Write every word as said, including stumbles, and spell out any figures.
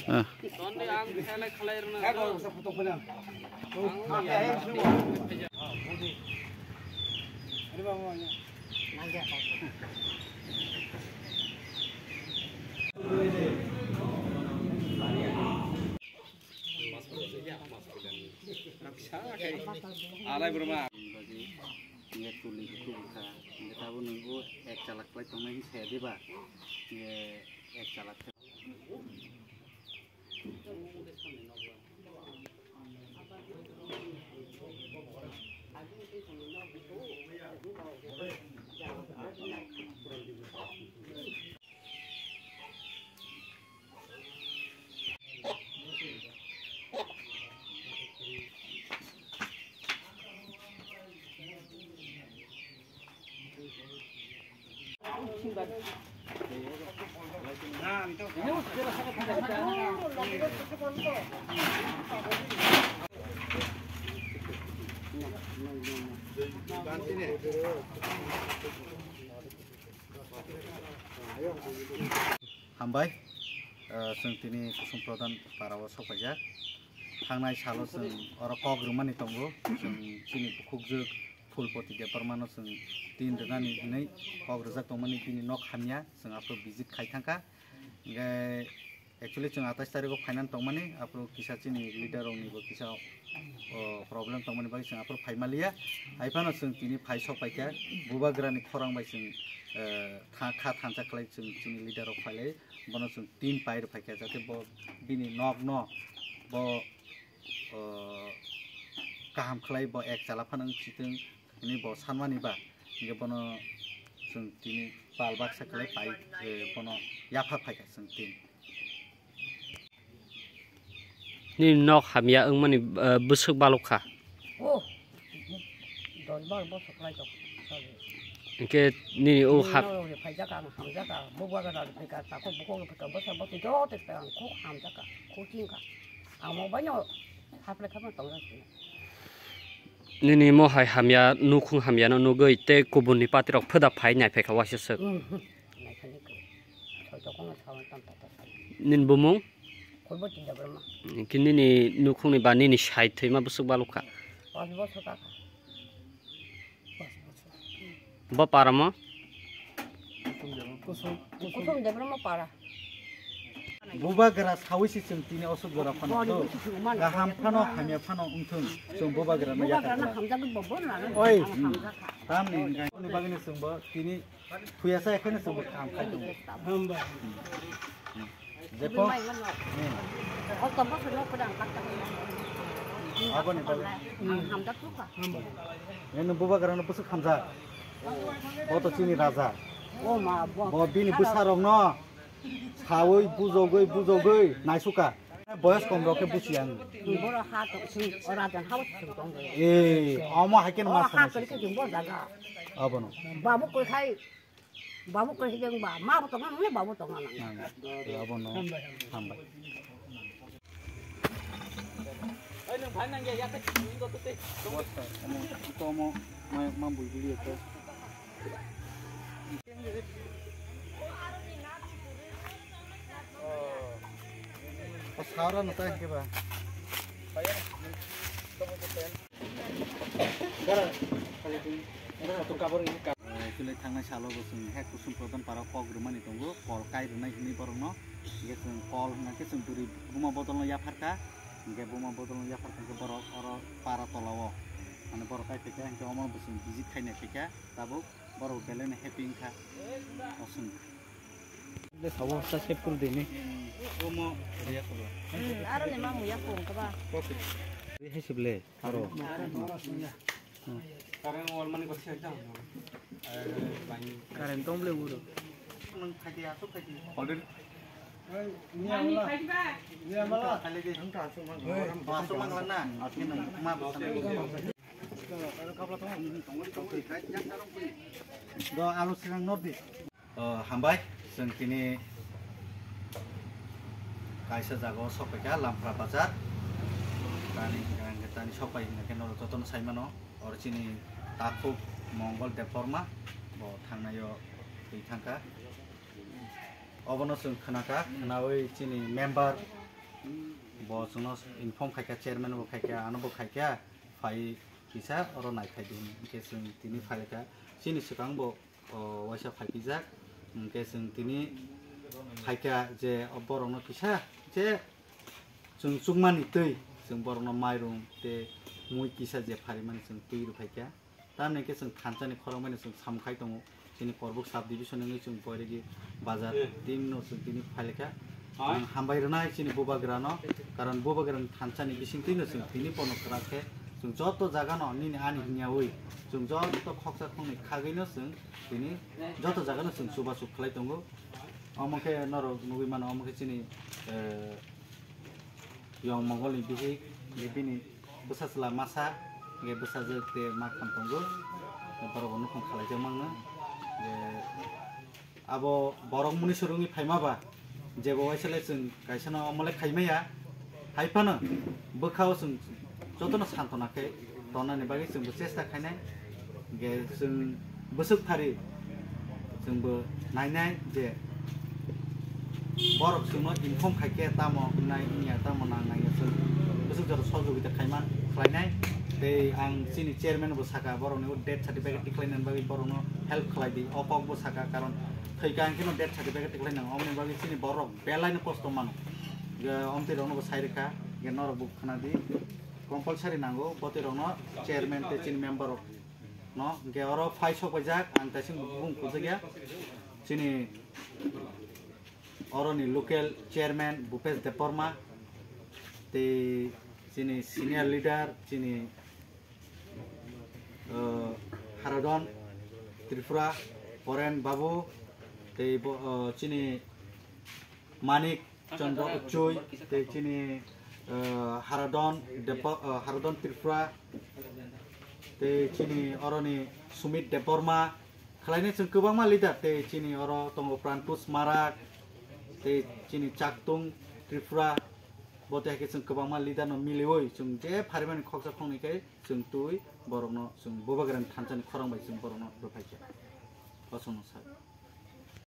Ah. Alai bwrwma. Ye tuli khe kubui kha. Ye tabuk nwng o ek chalak khlai tongnai hwnwi saya diba? Ye ek chalak khe. Hambai, eh, chwng tini Kusum Pradhan para o sok paijak. Thangnai salo chwng oro kok rwmani tongo, chwng chini bukhukjwk Phulpoti Debbarmano chwng tin rwnani hwnwi kok rwjak tongmani bini nok hamya, chwng aphuru visit khai thangkha. Hwnkhe actually chwng atais tarikgo phainani tongmani, aphuru kisa chini leader roknibo kisa, o, problem tongmani bagwi chwng aphuru phai manliya. Haiphano chwng tini phai sok paikha, bubagrani khorang bai chwng, eh, tha-, kha thansa khlai chwng chini leader rok phailai, bono chwng tin pai rw phaikha, jate bo bini nokno bo, o, kaham khlai bo ek chala phano wng sitwng hwnwi bo sanmani ba, hwnkhe bono chwng tini pal baksa khlai pai, eh, bono yaphar phaikha chwng tin. Nini nok hamya wngmani, eh, bwswk balok kha? Oh, dos bar bosor khlai tong. Hwnkhe nini o hap- Nini nok rok phai jaka, ang hamjaka, bubagra rok phai ka, takhuk bukhuk rok phai ka, bwsa bwtwi joto phai ang khuk hamjaka, khuk chingka. Ang mo baino haple khama tongjak sini. Nini mo hai hamya, nukhung hamya no nugwi tei kubun ni party rok pheda phai nai phai kha waisa swk. Hmm, hmm. Nai phai ni khe. Soi tokong no sawan tam ta ta ta. Nini bumung? Khulbo Tinda Brahma. Khe nini nukhung ni ba nini sai thwima bwswk balok kha? Pas bosor ka kha. Pas bosor. Bo para mo? Kusum, Kusum. Kusum Debbarma para. Bubagra sawi se chwng tini osuk jora phano. Boni do. Kusum mano. Kaham phano, hamya phano wngthung. Chwng bubagra no yakar khlai. Bubagra no hamjagwi bo bono ano. Oi. Ano hamjakha. Tamni hwnkhe ni bagwi no chwng bo tini thuyasa ekheno chwng bo kaham khai tongo. Hamba. Jepo. Hmm. Koto bosor no pura ang kata. Aboni bagwi. Ang hamjak thukha. Hamba. Eno bubagra no bwswk hamjak. Bo to chini raja. O ma, bo. Bo bini bwsarokno sawi bujogwi bujogwi naisuka. Boyos kom rok khe buchi ang. Boro ha to sing ora jan ha to sing tong de. Eh, omo hai khe ma ha sana kali sisi. Khe jing bo jaga. Abono. Babu koi khai, babu koi khai jeng ba, ma bo tong nang, babu tong nang. Nang. Eh, abono. Hambai. Oi, nwng phai nang ya, ya, khe, nwng to, to, to. Omo, omo, ma, ma, bui, bui, to. O, saura no tai ke ba. Gara, kali tu. Gara tu kabur ini kab- Eh, chwlwi thangnai salo bo chwng he Kusum Pradhan para kok rwmani tongo, kol kai rwnai hwnwi borokno. Hingke chwng kol hwnkha khe chwng bwrwi buma bodolno yapharkha, hingke buma bodolno yapharkha hingke borok oro para tolao, mane borok kai phaikha, hingke omo bo chwng visit khaina phaikha, tabuk borok belai no happy wngkha, o chwng. Le sabo sa sep kuru dini. Omo reya kolo. Hmm, aro le mamu ya kung kaba. Hai sible. Aro. Current wall mani kosi ekdam. Current tong ble uro. Nang phaidi asuk phaidi. Already. Mani phaidi ba. Khali di. Asuk mang na. Asuk mang na. Asuk mang na. Do alu sinang nor di. O, hambai, chwng tini kaisa jaga o sok paikha, Lampra Bazar. Tani, tani sok pai hwnba khe norok jotono sai mano. Oro chini takhuk Mongol Debbarma, bo thangnai o twi thangkha. O Obono chwng khwnakha, khwnawi chini member bo chwngno inform khaikha, chairman bo khaikha, ano bo khaikha, phai kisa oro naiphai di hwnwi. Hwnkhe chwng tini phaikha, chini swkang bo, o, waisa phaikijak. Hwnkhe chwng tini phaikha je o borokno kisa je chwng chukmani twi, chwng borokno mairung tei mui kisa je pharimani chwng twi rwphaikha. Tamni hwnkhe chwng thansa ni khorang bai no chwng samung khai tongo. Chini Korbuk sub division wngwi chwng Boiregi bazar team no chwng tini phailekha. Ang hambai rwnai chini bubagra no, karon bubagra ni thansa ni bising twi no chwng tini pono kwrak khe chwng joto jaga no nini ani hwnyawi chwng joto khoksa khoknwi khagwi no chwng tini joto jaga no chwng chubachu khlai tongo. Omo khe norok nugwi mano, omo khe chini, eh, Yong Mongol ni bihik, je bini bwsa chwla masa, hwnkhe bwsajwk tei ma kham tongo, borok bo nukhung khalaijak mangno. Je abo borok muni swrwngwi phaima ba, jebo waisa le chwng kaisa no omo le khai maya, hai phano bwkha o chwng jotono santona khe tongnani bagwi chwngbo chesta khainai. Hwnkhe chwng bwswk thari chwngbo nainai je borok chwngno inform khaikhe tamo wngnai wngya, tamo nangnai ya, chwng bwswk jora sohjogita khaima khlainai. Tei ang chini chairman bo saka, borokni o death certificate tikhlainani bagwi borokno help khlai di, o kok bo saka, karon thwikha hwnkhe no death certificate tikhlai nango, omoni bagwi chini borok belai no kosto mano. Hwnkhe omtwi rokno bo sai rwkha, hwnkhe norok bo khna di. Compulsory nango botwi rokno, chairman tei chini member rok no. Hwnkhe oro phai sok paijak, ang kaisa bung khuljakya. Chini oroni local chairman Bhupesh Debbarma tei chini senior leader chini, uh, Haradon Tripura, Poren Babu tei bo, uh, chini Manik Chandra Uchui, tei chini, eh, Haradon Depa-, eh, Haradon Tripura, tei chini oroni Sumit Debbarma, khlainai chwng kwbangma leader, tei chini oro tongo Prantush Marak, tei chini Chaktung Tripura, bo tei hai khe chwng kwbangma leader no miliwi chwng je pharimani khoksa khoknwi khe chwng twi borokno chwng bubagrani thansa ni khorang bai chwng borokno rwphaikha. Bosongno sak.